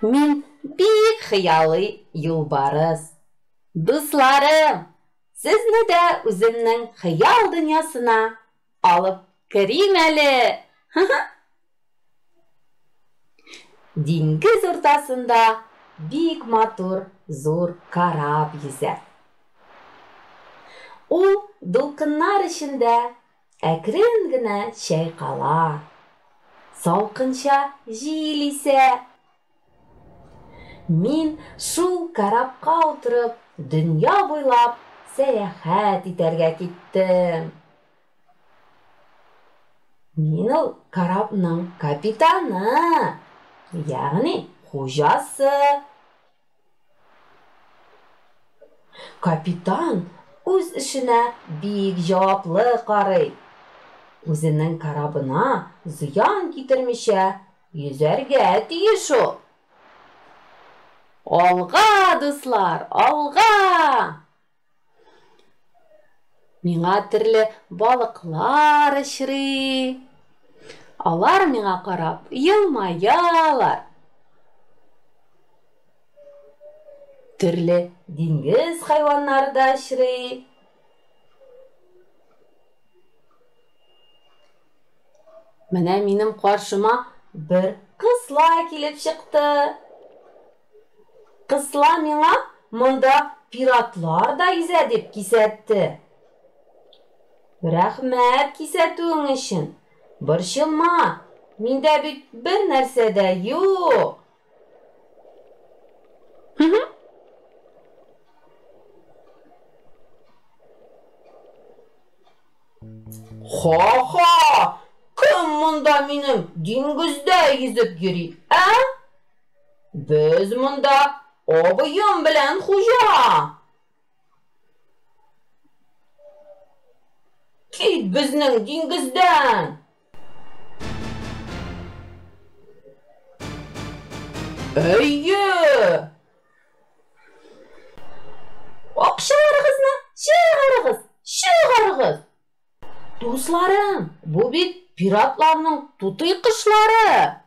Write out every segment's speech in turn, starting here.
Мин бик хыялый юлбарыс. Дусларым, сезне дә үземнең хыял дөньясына алып керим әле. Диңгез уртасында бик матур зур кораб йөзә. Ул дулкыннар эчендә әкрен генә чайкала. Салкынча җил исә. Мин шул корабка утырып, дөнья буйлап сәяхәт итәргә киттем. Мин ул корабның капитаны, ягъни хуҗасы. Капитан үз эшенә бик җаваплы карый. Үзенең корабына зыян китермичә йөзәргә тиеш ул. Алга, дуслар, алга! Миңа төрле балыклар очрый. Алар миңа карап елмаялар. Төрле диңгез хайваннары да очрый. Менә минем каршыма бер кысла килеп чыкты. Кысла миңа монда пиратлар да йөзә дип кисәтте. Рәхмәт кисәтүең өчен. Борчылма, миндә бит бер нәрсә дә юк. Ха-ха! Кем монда минем диңгездә йөзеп йөри, ә? Без монда абыем белән хуҗа. Кит безнең диңгездән! Әйе! Акчаларыгызны чыгарыгыз, чыгарыгыз! Дусларым, бу бит пиратларның тутый кошлары!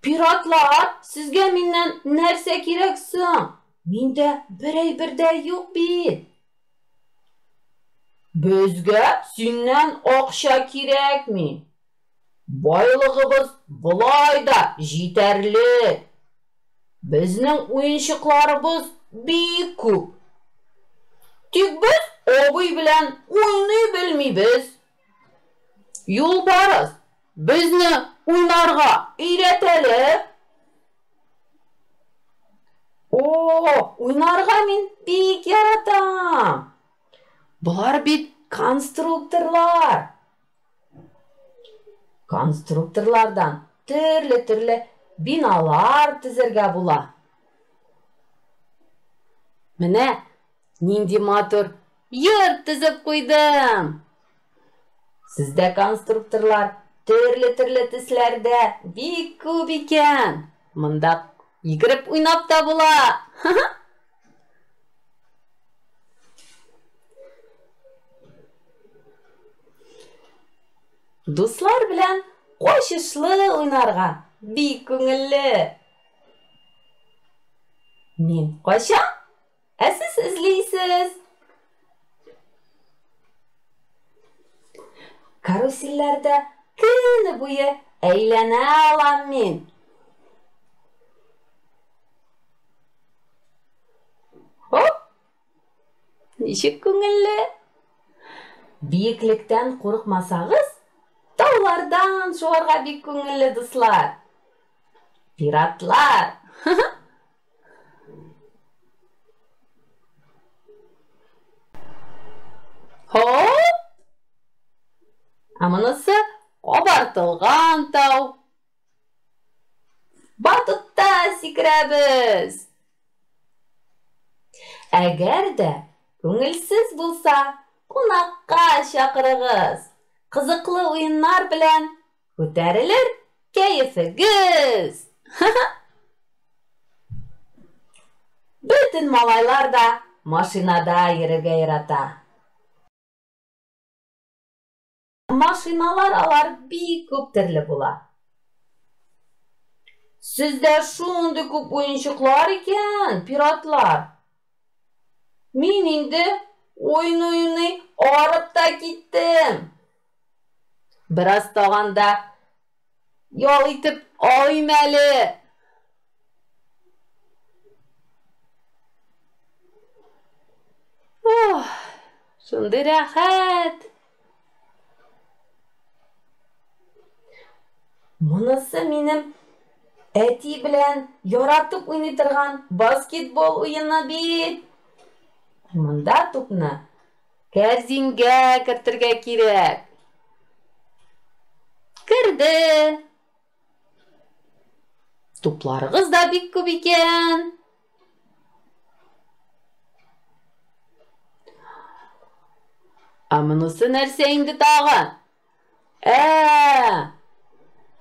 Пиратлар, сезгә миннән нәрсә кирәк соң? Миндә бер әйбер дә юк бит. Безгә синнән акча кирәкми. Байлыгыбыз болай да җитәрлек. Безнең уенчыкларыбыз бик күп. Тик без абый белән уйный белмибез. Юлбарыс, безне уйнарга өйрәт әле. О, уйнарга мин бик яратам. Болар бит конструкторлар. Конструкторлардан төрле-төрле биналар төзергә була. Менә нинди матур йорт төзеп куйдым. Сездә конструкторлар төрле-төрле төсләрдә бик күп икән. Монда йөгереп уйнап та була. Дуслар белән качышлы уйнарга бик күңелле. Мин качам, ә сез эзлисез. Карусельләрдә көне буе әйләнә алам мин. Хоп! Ничек күңелле! Биеклектән курыкмасагыз, таулардан шуарга бик күңелле, дуслар. Пиратлар! Хоп! Ә монысы кабартылган тау. Батутта сикерәбез. Әгәр дә күңелсез булса, кунакка чакырыгыз. Кызыклы уеннар белән күтәрелер кәефегез. Бөтен малайлар да машинада йөрергә ярата. Машиналар алар бик күп төрле була. Сездә шундый күп уенчыклар икән, пиратлар. Мин инде уйный-уйный арып та киттем. Бераз таганда ял итеп алыйм әле. Ох, шундый рәхәт. Монысы минем әти белән яратып уйный торган баскетбол уены бит. Монда тупны кәрзингә кертергә кирәк. Керде. Тупларыгыз да бик күп икән. Ә монысы нәрсә инде тагы? Ә,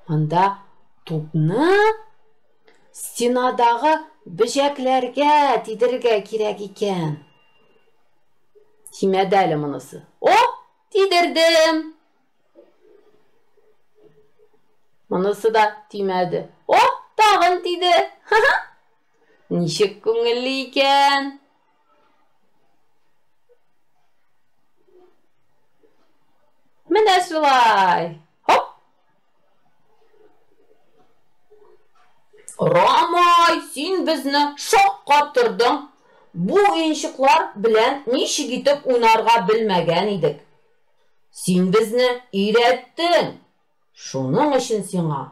монда тупны стенадагы бөҗәкләргә тидерергә кирәк икән. Тимәде әле монысы. О, тидердем. Монысы да тимәде. О, тагын тиде. Ха-ха. Ничек күңелле икән. Менә шулай. Хоп. Рамай, син безне шаккаттырдың. Бу уенчыклар белән ничек итеп уйнарга белмәгән идек. Син безне өйрәттең. Шуның өчен сиңа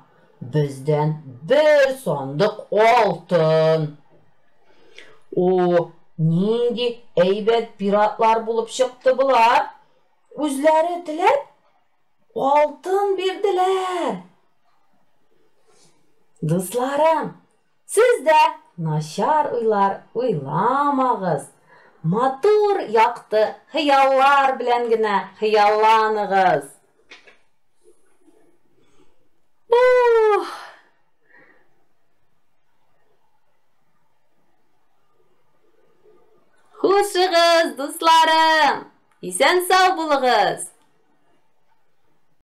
бездән бер сандык алтын. О, нинди әйбәт пиратлар булып чыкты болар. Үзләре теләп алтын бирделәр. Дусларым, Сез дә начар уйлар уйламагыз, матур, якты хыяллар белән генә хыялланыгыз. Ух! Хушыгыз, дусларым! Исән-сау булыгыз!